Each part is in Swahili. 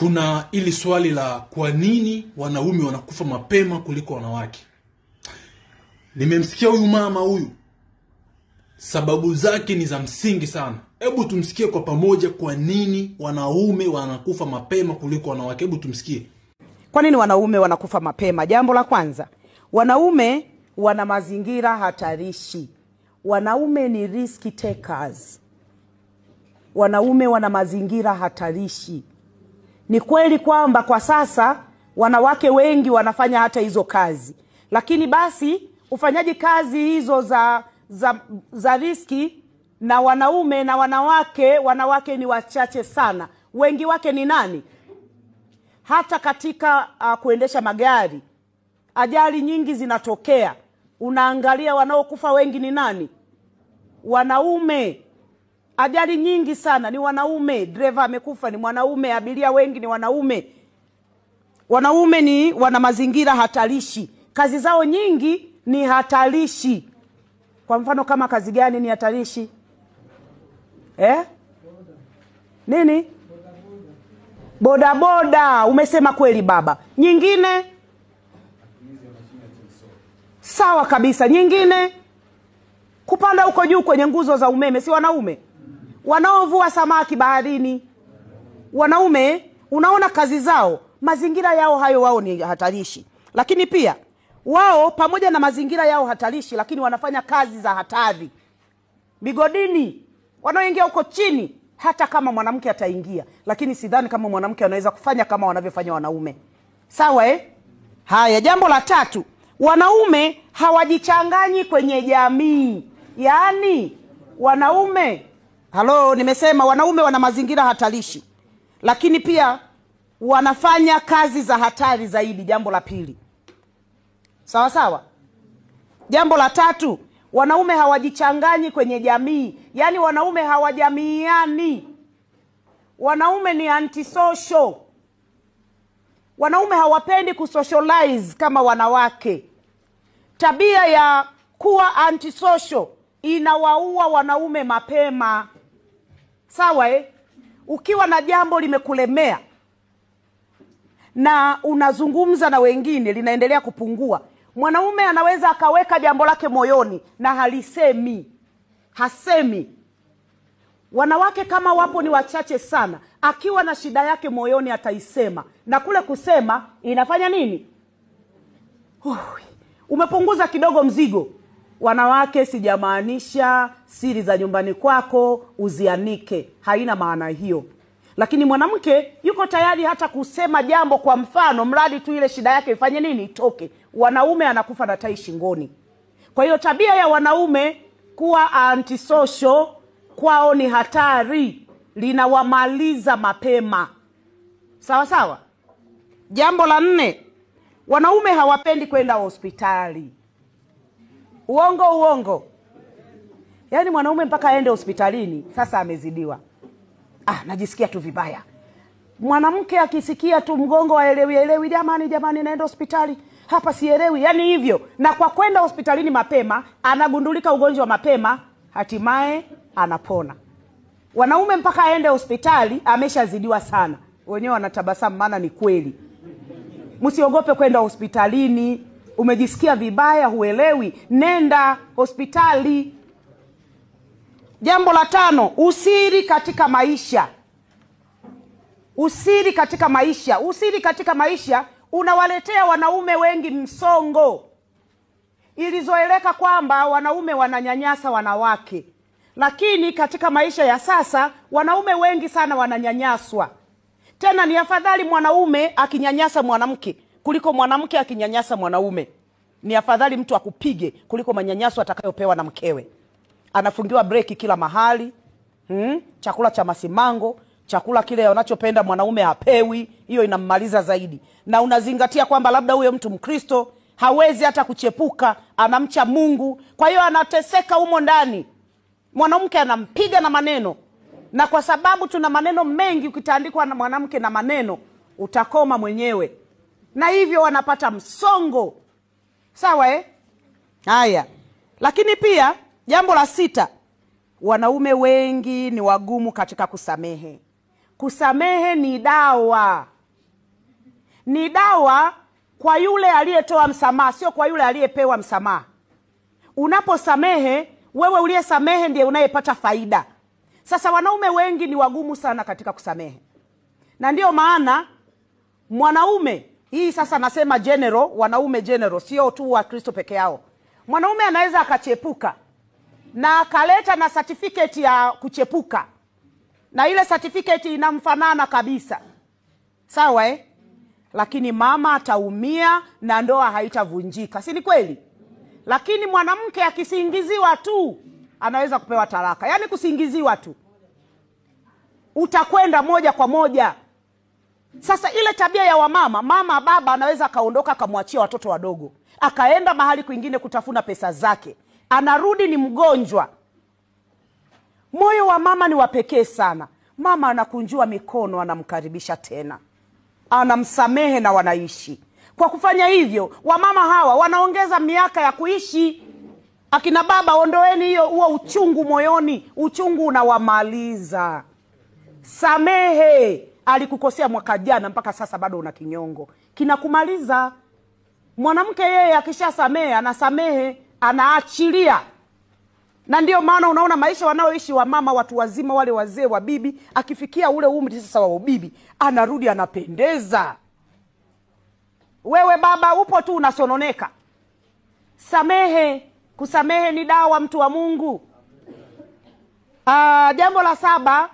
Kuna ili swali la kwa nini wanaume wanakufa mapema kuliko wanawake. Nimemsikia huyu mama huyu, sababu zake ni za msingi sana. Hebu tumsikie kwa pamoja, kwa nini wanaume wanakufa mapema kuliko wanawake. Hebu tumsikie. Kwa nini wanaume wanakufa mapema? Jambo la kwanza, wanaume wana mazingira hatarishi. Wanaume ni risk takers. Wanaume wana mazingira hatarishi. Ni kweli kwamba kwa sasa wanawake wengi wanafanya hata hizo kazi, lakini basi ufanyaji kazi hizo za riski na wanaume na wanawake, wanawake ni wachache sana. Wengi wake ni nani? Hata katika kuendesha magari, ajali nyingi zinatokea. Unaangalia wanaokufa wengi ni nani? Wanaume. Ajali nyingi sana ni wanaume. Dereva amekufa ni mwanaume, abiria wengi ni wanaume. Wanaume ni wana mazingira hatarishi. Kazi zao nyingi ni hatarishi. Kwa mfano kama kazi gani ni hatarishi? Nini? Boda boda, umesema kweli baba. Nyingine? Sawa kabisa. Nyingine? Kupanda huko juu kwenye nguzo za umeme, si wanaume? Wanaovua samaki baharini, wanaume. Unaona kazi zao, mazingira yao hayo wao ni hatarishi. Lakini pia wao pamoja na mazingira yao hatarishi, lakini wanafanya kazi za hatari. Migodini, wanaoingia huko chini, hata kama mwanamke ataingia, lakini sidhani kama mwanamke anaweza kufanya kama wanavyofanya wanaume. Sawa eh? Haya, jambo la tatu, wanaume hawajichanganyi kwenye jamii. Yaani wanaume, halo, nimesema wanaume wana mazingira hatarishi, lakini pia wanafanya kazi za hatari zaidi. Jambo la pili. Sawa sawa. Jambo la tatu, wanaume hawajichanganyi kwenye jamii. Yaani wanaume hawajamiiani. Wanaume ni antisocial. Wanaume hawapendi kusocialize kama wanawake. Tabia ya kuwa antisocial inawaua wanaume mapema. Sawa eh? Ukiwa na jambo limekulemea na unazungumza na wengine, linaendelea kupungua. Mwanaume anaweza akaweka jambo lake moyoni na halisemi. Hasemi. Wanawake kama wapo ni wachache sana. Akiwa na shida yake moyoni ataisema. Na kule kusema inafanya nini? Umepunguza kidogo mzigo. Wanawake, sijamaanisha siri za nyumbani kwako uzianike. Haina maana hiyo. Lakini mwanamke yuko tayari hata kusema jambo kwa mfano, mradi tu ile shida yake ifanye nini? Itoke. Wanaume anakufa na tai shingoni. Kwa hiyo tabia ya wanaume kuwa antisocial kwao ni hatari, linawamaliza mapema. Sawa sawa. Jambo la nne, wanaume hawapendi kwenda hospitali. Uongo uongo. Yaani mwanaume mpaka aende hospitalini sasa amezidiwa. Najisikia tu vibaya. Mwanamke akisikia tu mgongo haelewi elewi, jamani jamani naenda hospitali, hapa sielewi, yani hivyo. Na kwa kwenda hospitalini mapema, anagundulika ugonjwa mapema, hatimaye anapona. Wanaume mpaka aende hospitali ameshazidiwa sana. Wenyewe wanatabasamu maana ni kweli. Msiogope kwenda hospitalini. Umejisikia vibaya, huelewi, nenda hospitali. Jambo la tano, usiri katika maisha. Usiri katika maisha. Usiri katika maisha unawaletea wanaume wengi msongo. Ilizoeleka kwamba wanaume wananyanyasa wanawake, lakini katika maisha ya sasa wanaume wengi sana wananyanyaswa. Tena ni afadhali mwanaume akinyanyasa mwanamke kuliko mwanamke akinyanyasa mwanaume. Ni afadhali mtu akupige kuliko manyanyaso atakayopewa na mkewe. Anafungiwa breki kila mahali. Chakula cha masimango, chakula kile anachopenda mwanaume hapewi, hiyo inammaliza zaidi. Na unazingatia kwamba labda huyo mtu Mkristo hawezi hata kuchepuka, anamcha Mungu, kwa hiyo anateseka humo ndani. Mwanamke anampiga na maneno. Na kwa sababu tuna maneno mengi, ukitandikwa na mwanamke na maneno utakoma mwenyewe. Na hivyo wanapata msongo. Sawa eh? Haya. Lakini pia jambo la sita, wanaume wengi ni wagumu katika kusamehe. Kusamehe ni dawa. Ni dawa kwa yule aliyetoa msamaha, sio kwa yule aliyepewa msamaha. Unaposamehe, wewe uliyesamehe ndiye unayepata faida. Sasa wanaume wengi ni wagumu sana katika kusamehe. Na ndiyo maana mwanaume, hii sasa nasema general, wanaume general, sio tu wa Kristo peke yao. Mwanaume anaweza akachepuka na akaleta na certificate ya kuchepuka, na ile certificate inamfanana kabisa. Sawa eh? Lakini mama ataumia na ndoa haitavunjika. Si ni kweli? Lakini mwanamke akisingiziwa tu anaweza kupewa talaka. Yaani kusingiziwa tu utakwenda moja kwa moja. Sasa ile tabia ya wamama, mama baba anaweza akaondoka akamwachia watoto wadogo, akaenda mahali kwingine kutafuna pesa zake, anarudi ni mgonjwa. Moyo wa mama ni wa pekee sana. Mama anakunjua mikono, anamkaribisha tena, anamsamehe na wanaishi. Kwa kufanya hivyo, wamama hawa wanaongeza miaka ya kuishi. Akina baba, ondoeni hiyo huo uchungu moyoni. Uchungu unawamaliza. Samehe. Alikukosea mwaka jana, mpaka sasa bado una kinyongo, kinakumaliza. Mwanamke yeye akishasamehe, anasamehe, anaachilia. Na ndio maana unaona maisha wanaoishi wamama, watu wazima, wale wazee wa bibi, akifikia ule umri sasa wa ubibi, anarudi anapendeza. Wewe baba upo tu unasononeka. Samehe. Kusamehe ni dawa, mtu wa Mungu. Jambo la saba,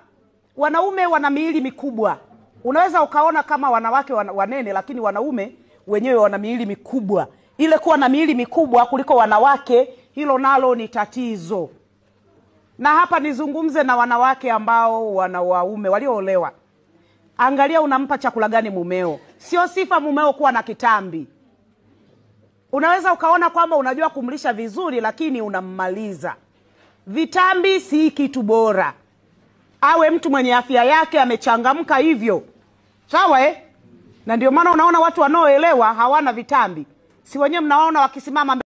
wanaume wana miili mikubwa. Unaweza ukaona kama wanawake wanene, lakini wanaume wenyewe wana miili mikubwa. Ile kuwa na miili mikubwa kuliko wanawake, hilo nalo ni tatizo. Na hapa nizungumze na wanawake ambao wana waume walioolewa. Angalia unampa chakula gani mumeo. Sio sifa mumeo kuwa na kitambi. Unaweza ukaona kwamba unajua kumlisha vizuri, lakini unammaliza. Vitambi si kitu bora. Awe mtu mwenye afya yake, amechangamka hivyo. Sawa eh? Na ndio maana unaona watu wanaoelewa hawana vitambi. Si wenyewe mnaona wakisimama